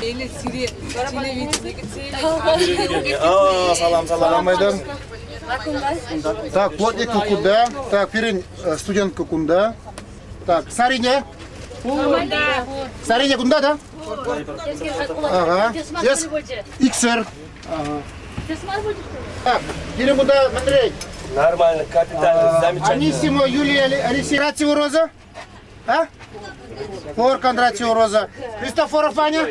Или сире телевидение О, салам, салам. Майдан. Так, плотник куда? Так, пирӗн студентка кунта. Так, Сарине? Сарине кунта, да? Ага. Yes. Иксер. Ага. Так, пирӗн кунта Андрей. Нормально, капитально, замечательно. Анисимова Юлия Алексеевна Роза. А? Фор Кондратьева Роза. Христофоров Ваня.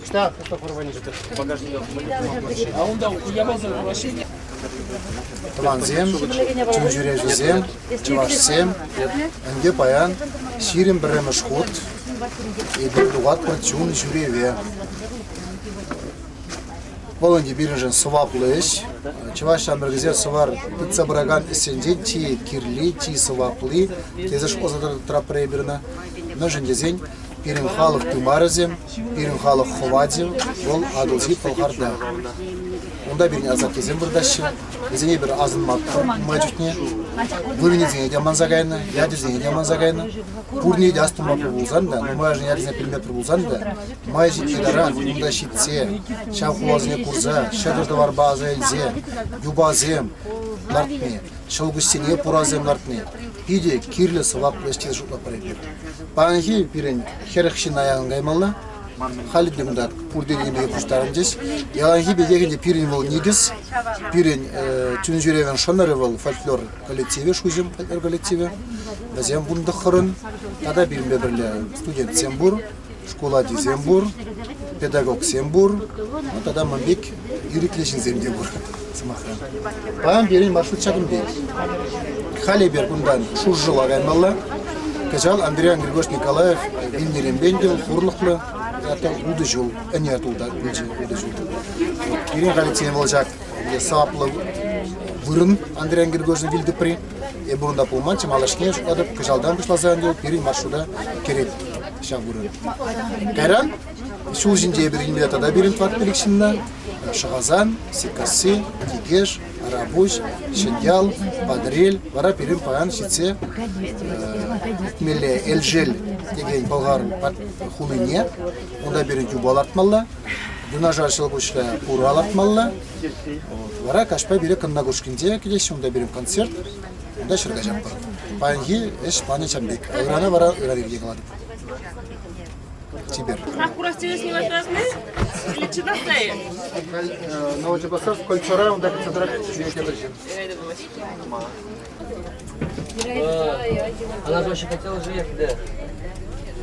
Что, Христофоров Ваня? Тӑвансем, чун-чӗреҫӗсем, чӑвашсем, ӗнтӗ паян 21-мӗш хут эпир тухатпӑр чун ҫӳреве. Вӑл ӗнтӗ пирӗншӗн сӑваплӑ ӗҫ. Чӑваш ҫамрӑкӗсем сӑвар тытса пыракан ӗҫсенчен чи кирли, чи сӑвапли тесе шутласа тӑратпӑр эпир ӑна. Мӗншӗн тесен пирӗн халӑх тымарӗсем, пирӗн халӑх хӑвачӗ вӑл Атӑлҫи Пӑлхарта. Унта пирӗн асаттесем выртаҫҫӗ. Вӗсене эпир асӑнмастпӑр нумай чухне. Вырӑнӗсене те манса кайнӑ, ячӗсене те манса кайнӑ. Пурне те астумапӑр пулсан та, нумайӑшӗн ячӗсене пӗлмепӗр пулсан та, май ҫитнӗ таран унта ҫитсе, ҫав хуласене курса, ҫӑкӑр-тӑварпа аса илсе, юпасем лартни, ҫӑлкуҫсене пурасем лартни питӗ кирлӗ сӑваплӑ ӗҫ тесе шутлатпӑр эпир. Паянхи пирӗн 40 ҫынна яхӑн каймалла. Халӗ те кунта пурте тенӗ пуҫтарӑнчӗҫ. Яланхи пекех ӗнтӗ пирӗн вӑл никӗс, пирӗн чун-ҫӳревӗн шӑнӑрӗ вӑл фольклор коллективӗ, Шуҫӑм фольклор коллективӗ. Вӗсем вунтӑххӑрӑн тата пирӗнпе пӗрле студентсем пур, шкул ачисем пур, педагогсем пур, ну, тата ман пек ирӗклӗ ҫынсем те пур, сӑмахран. Паян пирӗн маршрут ҫакӑн пек. Халь эпир кунтан Шуршӑла каймалла. Кӑҫал Андриян Григорьевич Николаев вилнӗренпе ӗнтӗ вӑл хурлӑхлӑ тата утӑ ҫул, ӗне тулта пулчӗ утӑ ҫул. Пирӗн халиччен вӑл ҫак сӑваплӑ вырӑн Андриян Григорьевичӑн вилтӑпри. Эпӗ унта пулманччӗ, малашне шутлатӑп, кӑҫалтан пуҫласа ӗнтӗ пирӗн маршрута кӗрет ҫав вырӑн. Кайран ҫул ҫинче эпир илме тата пирӗн тӑват-пилӗк ҫынна Шӑхасан, Сиккасси, Тикеш, Арапуҫ, Ҫӗньял, Патӑрьел вара пирӗн паян ҫитсе ӳкмелле Элшел текен Пӑлхар хулине. Унта пирӗн юпа лартмалла, юнашар ҫӑлкуҫра пура лартмалла. Вара каҫпа пире Кӑнна Кушкинче кӗтеҫҫӗ, унта пирӗн концерт, унта ҫӗр каҫатпӑр. Паянхи ӗҫ планӗ ҫавӑн пек. Ырана вара ыран ирте калатӑп. Чипер. Ах, курас тесен не Или читать Новочебоксарск кольцора унта кӗтсе тӑрать тепӗр ҫын. Она же очень хотела же ехать, да.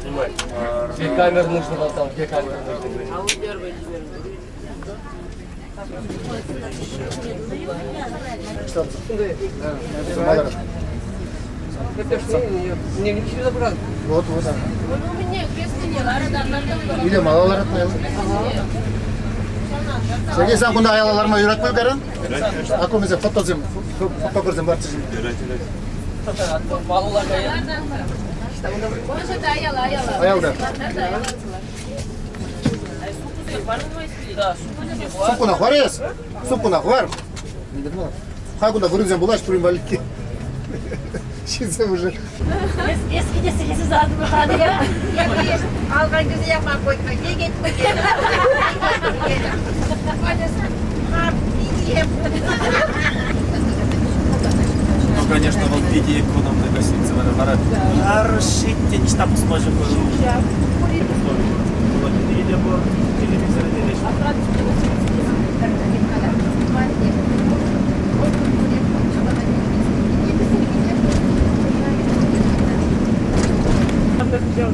Снимать. Две камеры нужно было там, две камеры нужны были. А он первый Вот, вот. Или малалар Сергей, сам кунта аялаларма юратмай каран? Акумесе фотосем, фотографсем барчӗ. Аялда. Супкуна хвар эс? Супкуна хвар. Хай кунта вырӑнсем пулаҫ пурин валли. Ҫынсем уже. Eski de zaten hadi ya. Алған кезде яқма қойма не кетті. Ну, конечно, вӑл питӗ экономный гостиница вара. Хороший те ниҫта пусмаҫҫӗ Холодильникӗ те пур, телевизорӗ те леҫ.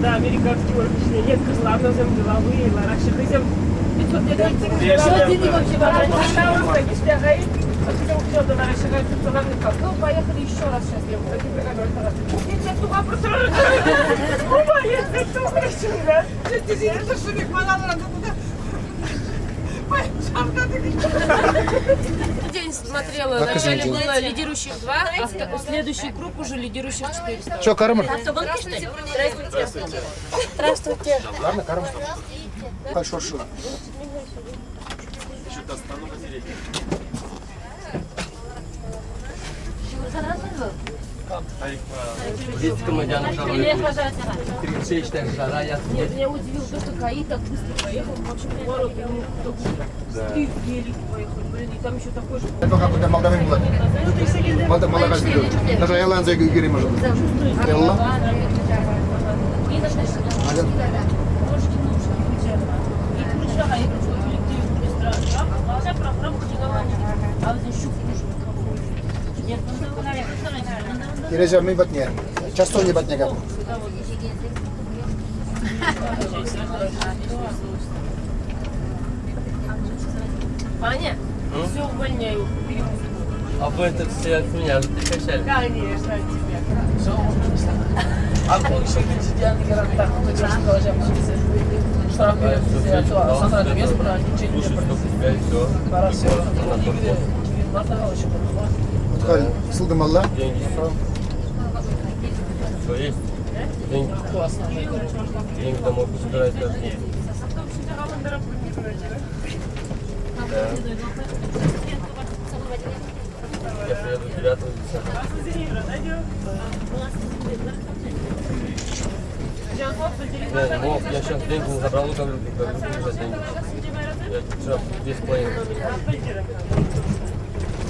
Да, американский уровень нет, кызларнысем деловые, лараҫҫӗ хӑйсем. Ну, поехали еще раз сейчас. День смотрела. Вначале было лидирующих два, а следующий круг уже лидирующих четыре. Что, карӑмӑр? Здравствуйте. Здравствуйте. Ладно, карӑм. Хай шуршу. Еще достану потереть. Жара, я Нет, меня удивило то, что КАИ так быстро проехал, вообще поворот, ну, так ты в гелике поехал, блин, и там еще такой же. Даже Айланза Гюгери может. Элла. Кирежа мы батне. Часто не батне гапу. Ваня, все, увольняю, перемузыку. А вы это все от меня качали? Конечно, от тебя. Сылдымалла. Деньги. Что есть? Деньги. Деньги домой собирать каждый день. Да. Я приеду 9 10 Я не мог, я сейчас деньги не забрал, ну говорю, говорю, за деньги. Я вчера 2,5.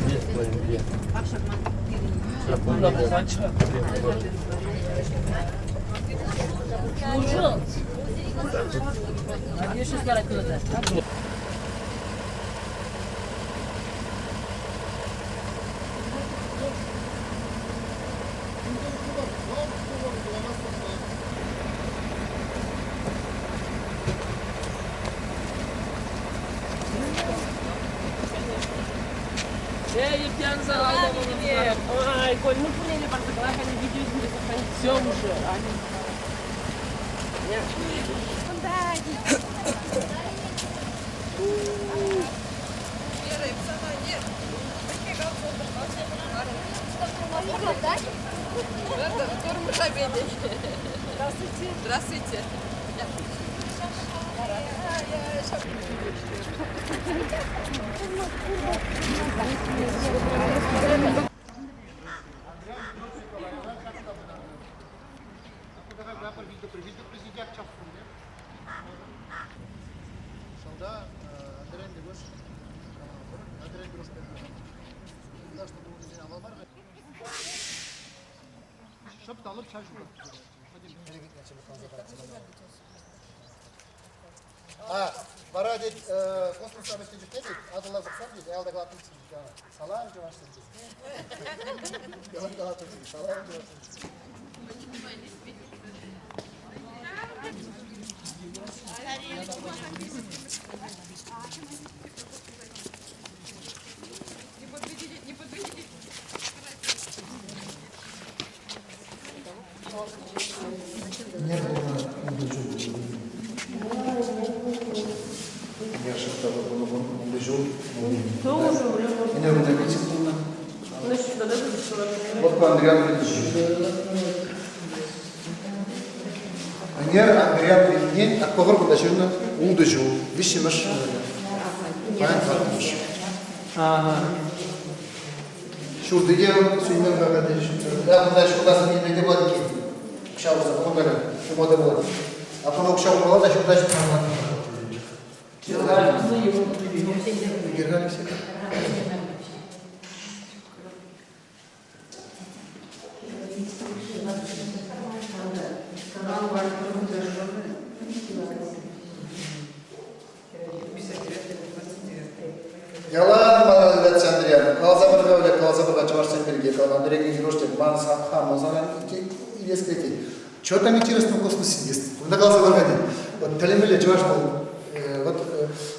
2,5, две. Вчера полдня. Ай, Коль, ну поняли, Все уже. Здравствуйте. А, бара дейт, космоста өткен жұрт дейді, адылар жұқсам дейді, аялда қалатын дейді. Салам жуашсын дейді. Ялан қалатын дейді, салам жуашсын. Анер Андриан Вильнен, акпағыр бұнда жеріне улды жу, вишіміш. Шурдыге сүймен бағады. Бұнда шурдасын келмеде болады екен. Кішау болса, бұны бәрі, шумада болады. А бұны кішау болады, шурда шурда. Ялан мана Андриан, калза бирге ойле, калза бирге чавашсан бирге, кал Андрей Григорьевич ман сам мозанан илескети. Что там интересно в космосе есть? Куда калза бирге Вот телемеле чаваш был, вот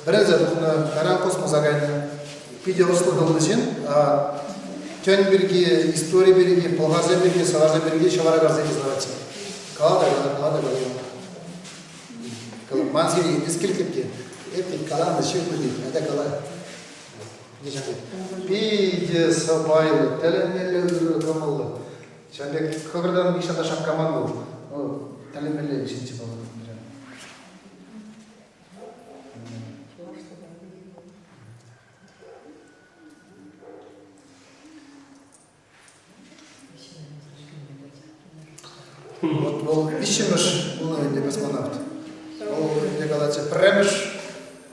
береза духна каран космос агайны. Пиде осло должин, а тен бирге, история бирге, полгазе бирге, саварзе бирге, шавара гарзе изнавати. Калада, калада, калада. Манзили, эскелькепке. Эпи каланда ширкуди, это кала. Пиде сабайлы, телемеле кымыллы. Шамбек кыгырдан ишата шаккаман был. Телемеле ишинчи был. Вот вӑл виҫҫӗмӗш пулнӑ ӗнтӗ космонавт. Вӑл ӗнтӗ калатчӗ, пӗрремӗш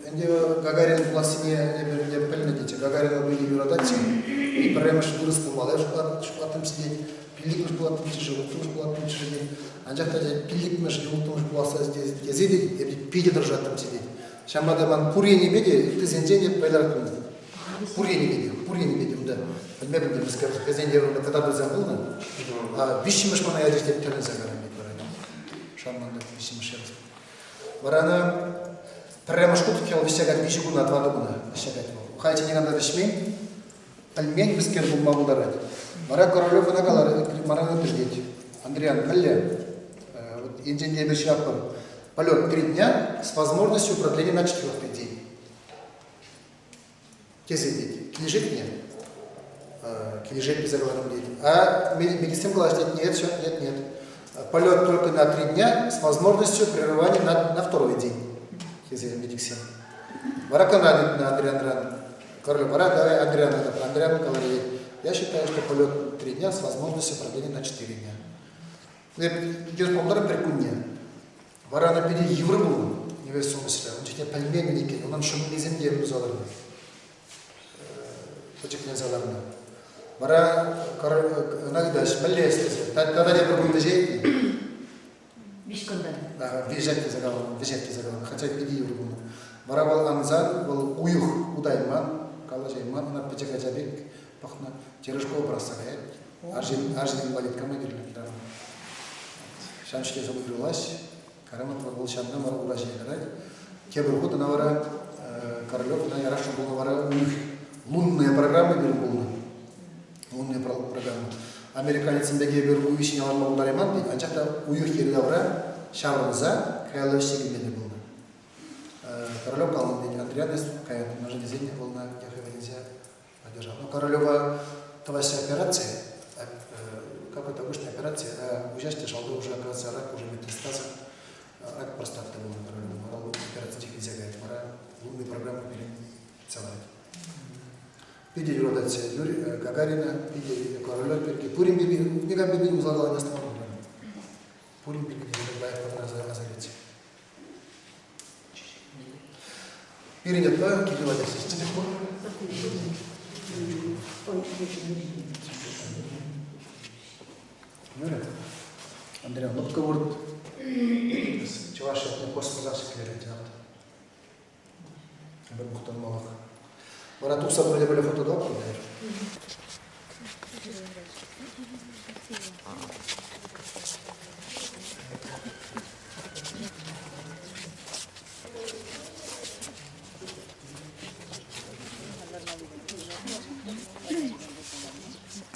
ӗнтӗ Гагарин пулассине эпир ӗнтӗ пӗлнӗ тетчӗ. Гагарина пурте юрататчӗ. И пӗрремӗш вырӑс пулмалла шутлаттӑмччӗ тет, пиллӗкмӗш пулаттӑмччӗ-ши, улттӑмӗш пулаттӑмччӗ-ши тет. Анчах та тет, пиллӗкмӗш е улттӑмӗш пуласса тесе тет, эпӗ питӗ тӑрӑшаттӑмччӗ тет. Ҫавӑнпа та ман пур енӗпе те ыттисенчен эп вӑйлӑрах тет. Пур енӗпе те, пур енӗпе те унта пӗлме пӗлтернӗскер хӑйсен евӗрлӗ кӑтартусем пулнӑ. Виҫҫӗмӗш мана ячӗҫ теп тӗлӗнсе кайрӑм тет вара. Шанман та виҫҫӗмӗш ярас. Вара ӑна пӗрремӗш хут хӗл вӗҫсе кать виҫӗ куна, тӑватӑ куна вӗҫсе кать вӑл. Халь никам та вӗҫмен, пӗлмен мӗскер пулма пултарать. Вара Королев ӑна каларӗ, мана тет. Андриан, пӗлле, вот енчен те эпир ҫыратпӑр. Полет 3 дня с возможностью продления на четвертый день. Тесе тет. Килӗшет-не? Килӗшет тесе каларӑм тет. А медиксем калаҫ тет, нет, все, нет, нет. Полет только на 3 дня с возможностью прерывания на второй день. Тесе медиксем. Вара кӑна на Андрианран. Король, вара давай Андриан, Андриан говорит, я считаю, что полет 3 дня с возможностью продления на 4 дня. Пӗр кунне. Вара ӑна питӗ йывӑр пулнӑ невесомость. Ун чухне пӗлмен иккен, унӑн шӑммисем те туса ларнӑ. Пӗчӗкленсе ларнӑ. Вара ӑна ыйтаҫ, мӗнле эс тесе. Тата тепӗр кун вӗҫет. Виҫ кунтан. Вӗҫет тесе каланӑ, вӗҫет тесе каланӑ. Хотя питӗ йывӑр пулнӑ. Вара вӑл ансан, вӑл уйӑх утайман, калаҫайман, ӑна пӗчӗк ача пек пӑхнӑ. Терешкова пӑрахса каять. Арҫын инвалид кама кирлӗ хӗрарӑм. Ҫав ҫитесе уйрӑлаҫ. Карамат вӑл ҫавна вара ура ҫине тӑрать. Тепӗр хут ӑна вара Королев ӑна ярасшӑн пулнӑ вара у них лунная программа пирӗн пулнӑ. Лунная программа. Американецсем пек эпир уйӑх ҫине ларма пултарайман тет, анчах та уйӑх йӗри-тавра ҫаврӑнса каялла вӗҫсе килмелле пулнӑ. Королев каланӑ тет, Андриан эс каять, мӗншӗн тесен вӑл ӑна хӑй поддержал. Но Королева тӑваҫҫӗ операци, какой-то обычная операция, а уҫаҫ те шалта уже операция рак уже метастаза, рак простаты пулнӑ Королева. Вара операци илсе каять, вара лунный программа пирӗн целать. Питӗ юратать Юрий Гагарина, питӗ Королев пирки. Пурин пирки, никам пирки усал калани астуман. Пурин пирки те лайӑх аса илет. Пирӗн ятпа Кирилл Алексеевич телефон. Юрий, Андрей, лӑпкӑ вырт. Чӑваш ятне космоса ҫӗклерӗн тенӗ. Эпир мухтанмалӑх. Вара тухса пӗрле-пӗрле фото тӑватпӑр.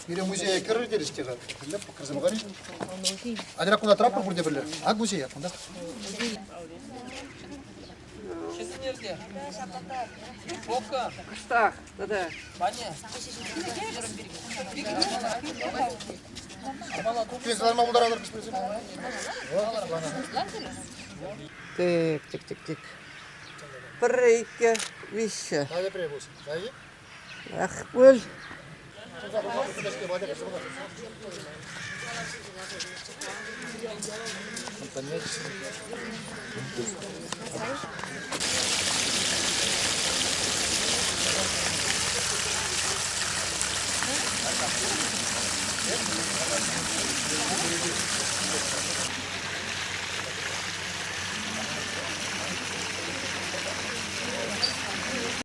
Пире музее кӗрӗр терӗҫ те-ха. Пӗрле кӗрсе пӑхар-и? Атьӑр кунта тӑратпӑр пурте пӗрле. Ак музее кунта. Кӑштах тата. Ларма пултаратӑр. Тик, тик, тик, тик. Пӗрре, иккӗ, виҫҫӗ. Ах, пуль.